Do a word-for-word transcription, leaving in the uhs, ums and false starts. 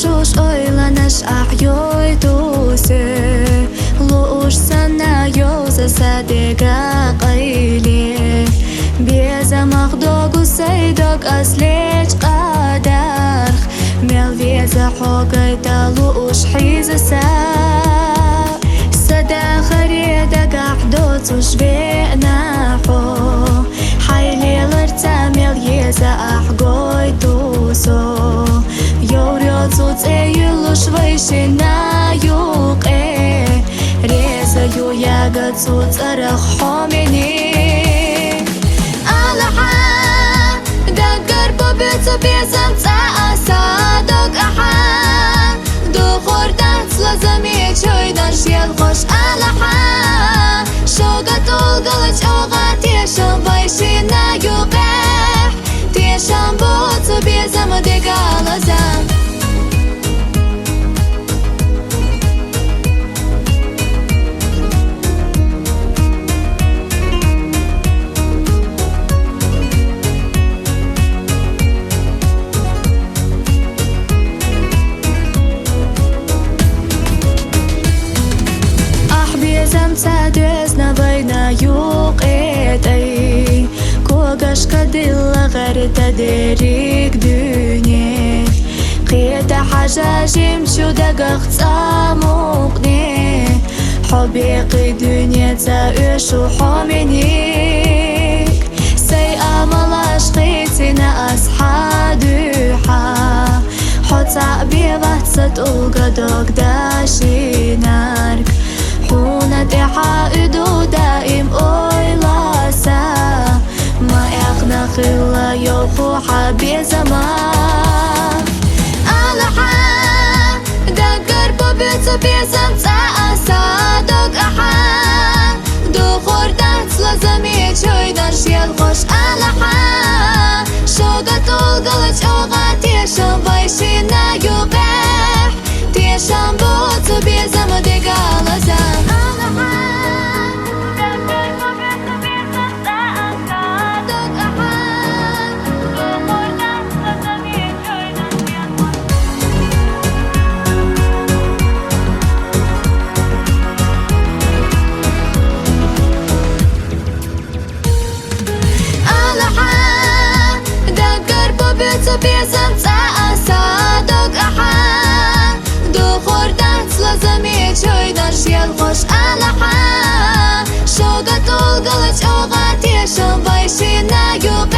Жуж ойланаш ахь йой тусе, лууш санна йовза са дега къайле. Безамах догу сай дог ас леч къадарх, мел веза хьогай та лууш хьиза са. Са дахаре дагахь доцуш веана хьо, хьай лелар ца мел еза ахь гой тусо. Йовр йоцу цӀе юллуш вай шина юкъе, реза ю яга цу цӀарах хьо мени. Алахьа, даггар бубуцу безам цӀа аса дог ахьа. Духур дац лазами чуйдан шел хош алахьа. Шога тулгала чӀогӀа тешам вай шина юкъехь. Тешам буцу безам дегалаза. Ахь безам ца доьзна вайна юкъе тӀай, когашка дилла гӀерта дерриг дуьне. Кхета хьажа жимчу дагах цӀа мукъне, хьо бекъи дуьнеца оьшу хьо миниг. Сай амалаш хийцина ас хьа дуьхьа, хьо цхьаъ бевац са тӀулга дог дашинарг. Хьуна тӀехьа уьду даим ойла са, ма эхна хилла йовху хьа безама. Алахьа, даггар бубуцу безам цӀа аса дог ахьа. Духур дац лазами чуйдан шел хош алахьа. Шога тулгала чӀогӀа тешам вай шина юкъехь. Тешам буцу безам дегалаза. Алахьа, даггар бубуцу безам цӀа аса дог ахьа. Духур дац лазами чуйдан шел хош алахьа. Шога тулгала чӀогӀа тешам вай шина юкъе.